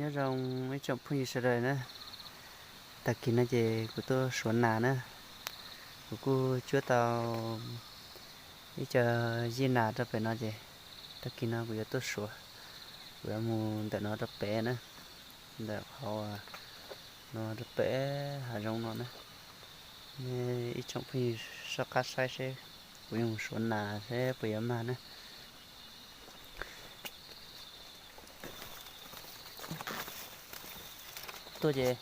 Nyob zoo ib tsoom phooj ywg sawv daws na, tag kis no ces kuv tuaj suav nas na, kuv kuj cuab tau ib co yij nas rau pem no ces tag kis no kuv yuav tuaj suav, kuv yuav mus ntawm no rau pem na, ntawm qhov no rau pem hav zoov no na. Nej ib tsoom phooj ywg soj qab saib seb kuv yuav mus suav nas seb puas yuav mag na. Tuaj ces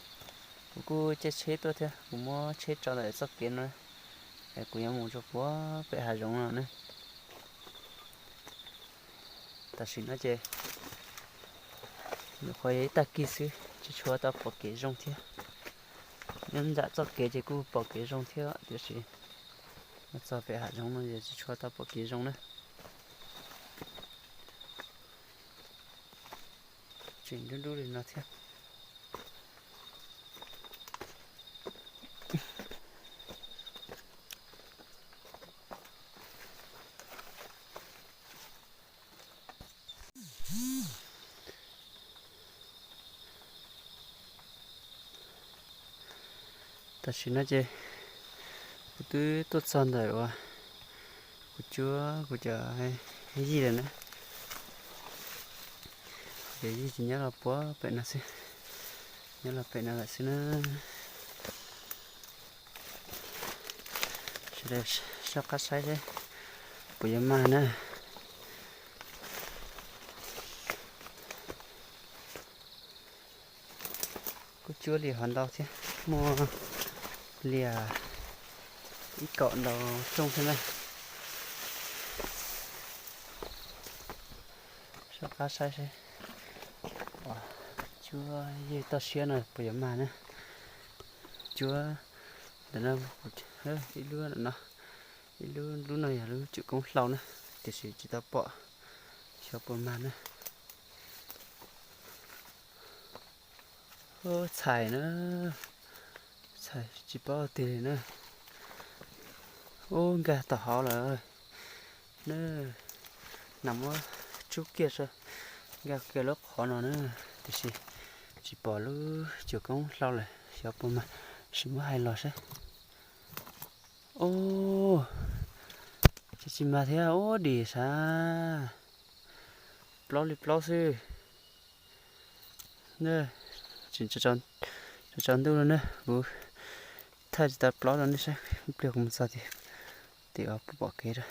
kuv kuj caij tsheb tuaj thiab, kuv muab tsheb tso ntawm txoj kev no, es kuv yuav mus rau puag pem hav zoov no na. Tam sim no ces nyuam qhuav yog ib tag kis xwb, tsis tshua tau pom kev zoo thiab. Nyob nram txoj kev ces kuj pom kev zoo thiab tiam sis txog pem hav zoov no ces tsis tshua tau pom kev zoo na. Tseem dub dub li no thiab. Tam sim no ces kuv twb tuaj txog ntawm uas kuv cuab kuv cov yij lawm na. Cov yij ces nyob los puag pem no xwb, nyob los pem no lawm xwb na. Sawv daws soj qab saib seb puas yuav mag na. Kuj cuab li hov ntau thiab, muaj li ib kaum ntau rooj thiab na. Soj qab saib seb cuab yij toj siab no puas yuav mag na. Cuab ntawm no, ib lub no, ib lub, lub no yog lub cuam koob hlau na, tiam sis tsis tau pom, xyov puas mag na. Txhais na, txhais tsis paub tiag li na. Ub, nkag tom hauv lawm na. Nas muab tsub kiag, nkag kiag lub qhov no na, tiam sis tsis pom lub cuam koob hlau lawm, xyov puas mag, sim muab hais los saib. Ub, tsis, tsis mag thiab, ub dim sav, plaub li plaub xwb. Tseem tsaus ntuj no na, kuv thaij tsis tau plaub rau nej saib, ib pliag kuv mus txog tim, tim uas pom kev rau.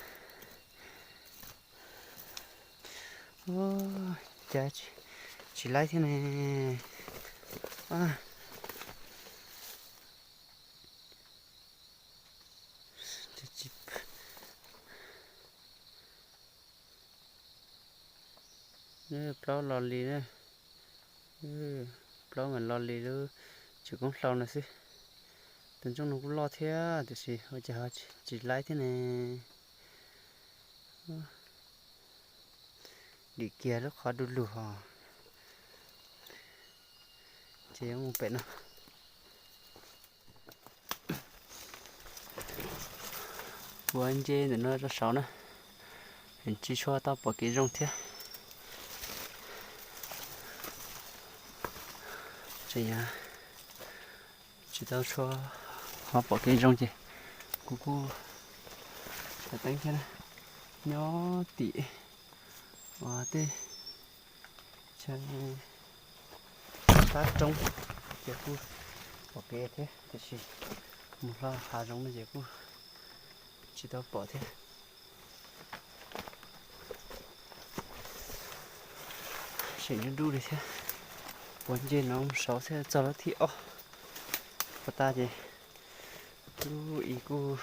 Cas tsis laib thiab ne. Plaub los li na, plaub mas los li lub cuam koob hlau no xwb. Tus ntsooj no kuj loj thiab tiam sis ua cas ho tsis laib thiab ne. Dim kiag lub qhov du lug hos. Ces yuav mus pem no. Ua nce ntawm no rau saud na, tsis tshua tau pom kev zoo thiab. Tseem tsis tau tshua ho pom kev zoo ces kuv kuj xav teeb thiab na. Nyob tim uas tej chaw sab roob ces kuj pom kev thiab tiam sis mus hlo hav zoov no ces kuj tsis tau pom thiab. Seem dub dub li thiab. Ua nce no mus saud thiab txog lub thib ob. Puas tas ces lub ib kuj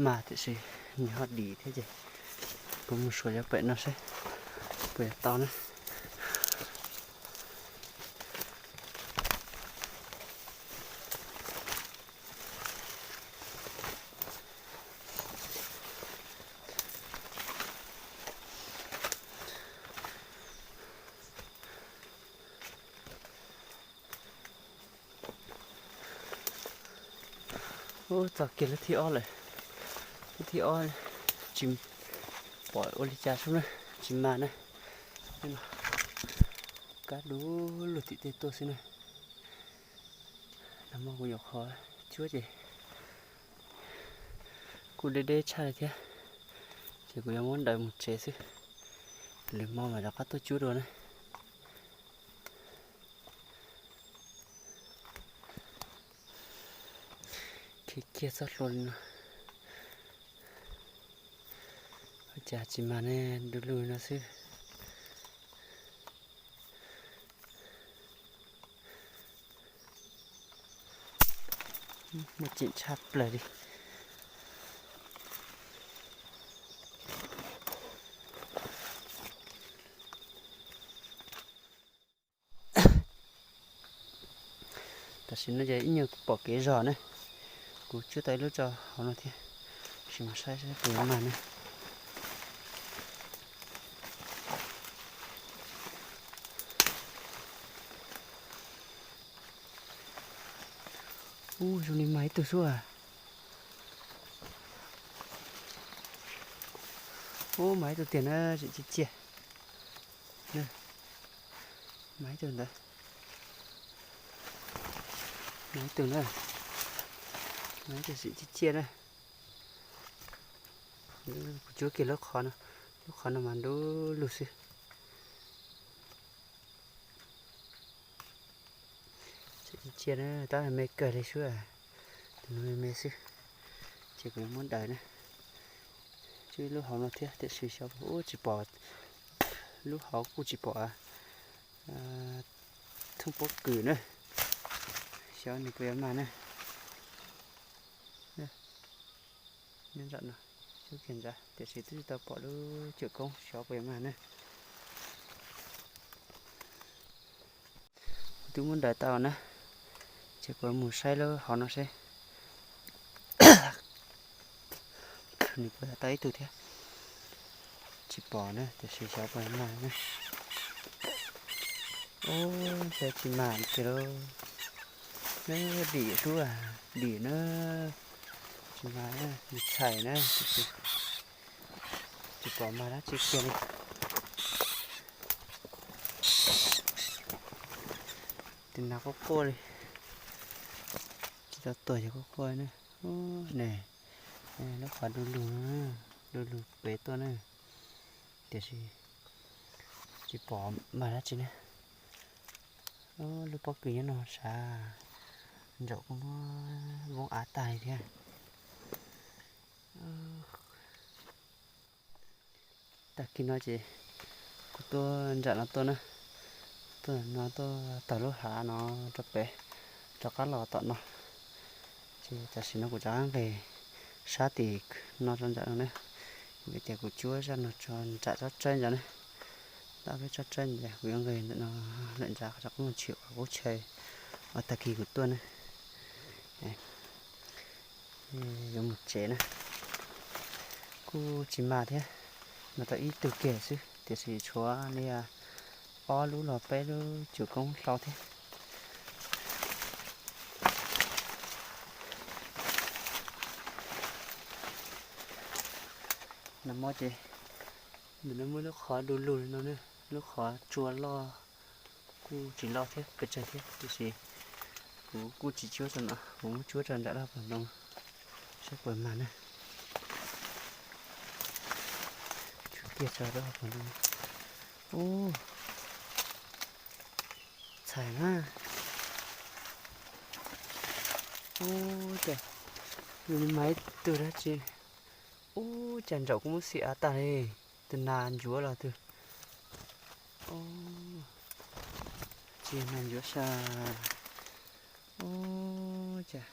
mag tiam sis nws ho dim thiab ces kuv mus suav cov pem no seb puas yuav tau na. Ub, txog kiag lub thib ob lawm. Lub thib ob tsis pom ua li cas sub na, tsis mag na. Kab du lug tim tej tuaj xwb na. Nag hmo kuv nyuam qhuav cuab ces kuj deb deb tshaj li thiab, ces kuv yuav muab daws mus tsev xwb, lwm hmo mam rov qab tuaj cuab dua na. Khiav kiag txoj hlua li no, ua cas tsis mag ne, du lug no xwb. Muaj ceem tshaj plaws li. Tam sim no ces ib nyuag pom kev zog ne, kuv cuab tau ib lub rau hauv no thiab, sim mus saib saib puas yuav mag ne. Ub, zoo li mag ib tug xwb as. Ub, mag ib tug tiag na, tseem ciaj ciaj. Mag ib tug ntawd. Mag ib tug na. Mag ib tug tseem ciaj ciaj na. Kuv cuab kiag lub qhov no, lub qhov no mas du lug xwb. Tseem ciaj ciaj na, tab me kawg li xwb. Tus no me me xwb, ces kuv yuav muab daws na. Cuab ib lub hauv no thiab tiam sis xyov ub tsis pom, lub hauv kuj tsis pom thooj pob kws na. Xyov nws puas yuav mag na. Nyob ntawm no, cuab kiag ntawd tiam sis twb tsis tau pom lub cuam koob, xyov puas yuav mag na. Kuv twb muab daws tau na, ces kuv mus saib lub hauv no seb nws puas tau ib tug thiab. Tsis pom na, tiam sis xyov puas mag na. Ub, xyov tsis mag tiag lauj. Dim sub, dim na, tsis mag na, tsis txhais na, tiam sis tsis pom mag dab tsi kiag li. Tus nas quaj quaj li, tsis tau tuag ces quaj quaj na. Ne, lub qhov du lug, du lug pem tuaj na, tiam sis tsis pom mag dab tsi na. Lub pob kws nyob no sav, ntsaum kuj muab voob av tag li thiab. Tag kis no ces kuv tuaj nram no tuaj na, tuaj no tuaj taug lub hav no rau pem, rov qab los tom no. Ces tam sim no kuv rov qab nqes sab tim no rau nram no na, vim tias kuv cuab zaj no tso nram tsob tsawb ntawd na. Tau peb tsob tsawb ntawd kuv yuav nqes ntawm no lawm nrad rov qab mus tshwm qhov qub chaw uas tag kis kuv tuaj na. Yuav mus tsev na. Kuj tsis mag thiab, mag tau ib tug kiag xwb tiam sis tshuav li ob lub los peb lub cuam koob hlau thiab. Nag hmo ces ntawm no muaj lub qhov du lug no, lub qhov tsua loj kuj tsis loj thiab pes tsawg thiab tiam sis kuv kuj tsis cuab rau no, kuv muab cuab rau nram lub hauv paus ntoo saib puas mag na. Cuab kiag rau lub hauv paus ntoo. Ub, txhais na. Ub, cas nws mag ib tug dab tsi. Ub, cas ntsaum kuj muab xim av tag li. Tus nas ncuav los twg. Tsis yog nas ncuav sas. Ub, cas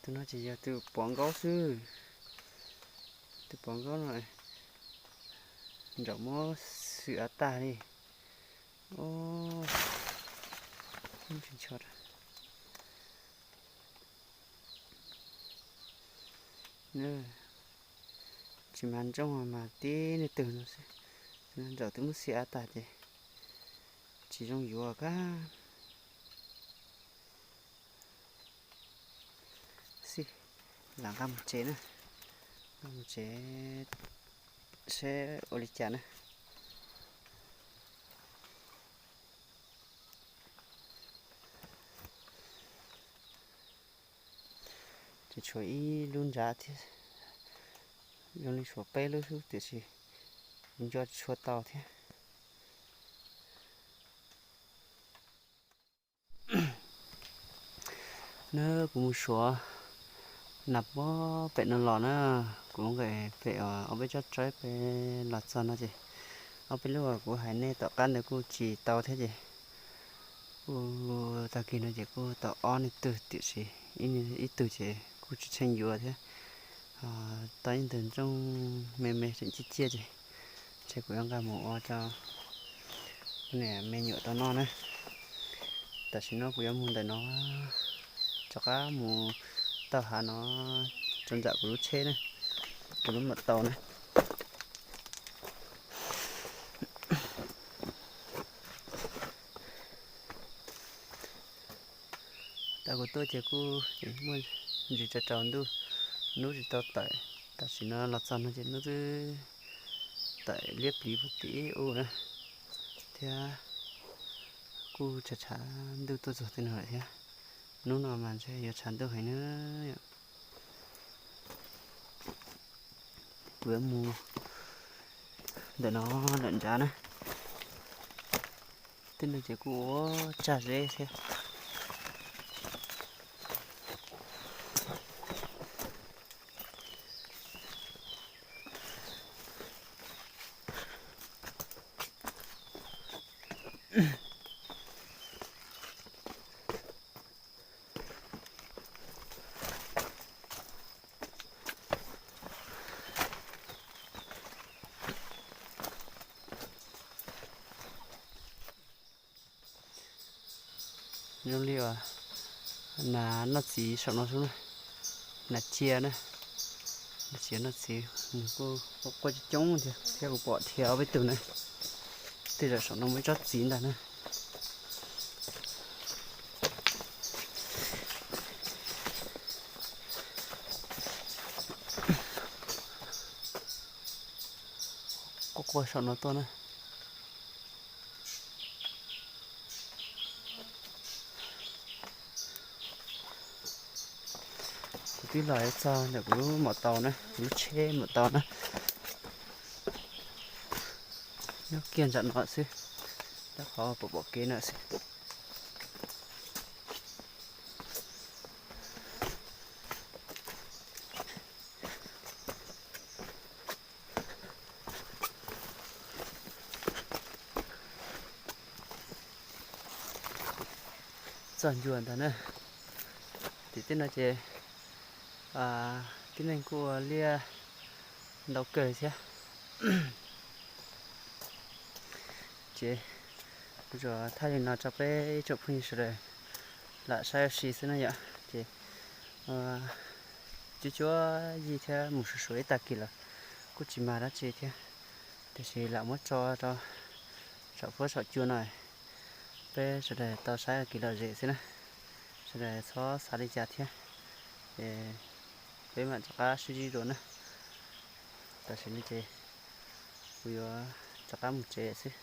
tus no tsis yog tus pov nkaub xwb. Tus pov nkaub no ntsaum muab xim av tag li. Ub, tsis mag ntsooj mas tib niag twg no xwb. Tus no ntsaum twb muab xim av tag ces tsis zoo yuav kag. Xij, lam nqa mus tsev na, nqa mus tsev seb ua li cas na. Tshuav ib lub nrad thiab, zoo li tshuav peb lub xwb tiam sis kuv nco tsis tshua tau thiab. Nab kuv mus suav nas pob pem no los na, kuv nqes pem ob peb tsob tsawb pem los txog no ces ob peb lub uas kuv hais nej tom qab ntawd kuj tsis tau thiab ces kuj tag kis no ces kuj tau ob niag twg tiam sis ib tug ces kuj tsis tsheej yuav thiab. Tau ib ntug ntsooj me me tseem ciaj ciaj ces ntshe kuv yuav nqa mus ua rau niam me nyuam tau noj na. Tam sim no kuv yuav mus ntawm no, rov qab mus taug hav no rau nram kuv lub tsheb na, kuv lub mam tau na. Tam kuv tuaj ces kuj muaj ntsis tsaus tsaus ntuj, hnub tsis tau tawm. Tam sim no los txog no ces hnub twb tawm liab pliv puag tim ub na, thiab kuj tshav tshav ntuj tuaj txog tej no lawm thiab. Hnub no mas ntshe yuav tshav ntuj heev na. Kuv yuav mus ntawm no lawm nrad na, tej no ces kuj ua tsag zeb thiab. Zoo li uas nas noj txiv saum no xwb na, nas cia na, nas cia noj txiv nws kuj quaj coob coob thiab, thiab kuv pom dhia ob peb tug na, tej zaum saum no muaj ib tsob txiv ntag na. Quaj quaj saum no tuaj na. Kuv twb los txog ntawm kuv lub mam tau na, kuv lub tsheb mam tau na. Nyob kiag nram no xwb, rau qhov pom pom kev na xwb. Txog ncua ntag na. Tim tej no ces tib neeg kuj ua liaj ntau kawg thiab. Ces kuv tsuas thaij li no rau peb ib tsoom phooj ywg sawv daws lam saib ua si xwb na yom. Ces cuab cuab yig thiab mus suav suav ib tag kis los kuj tsis mag dab tsi thiab, tiam sis lam muab tso rau saum fuab saum cua no, peb sawv daws tau saib kev lom zem xwb na. Sawv daws txhob xav li cas thiab, es peb mam rov qab sib ntsib dua na. Tam sim no ces kuv yuav rov qab mus tsev xwb.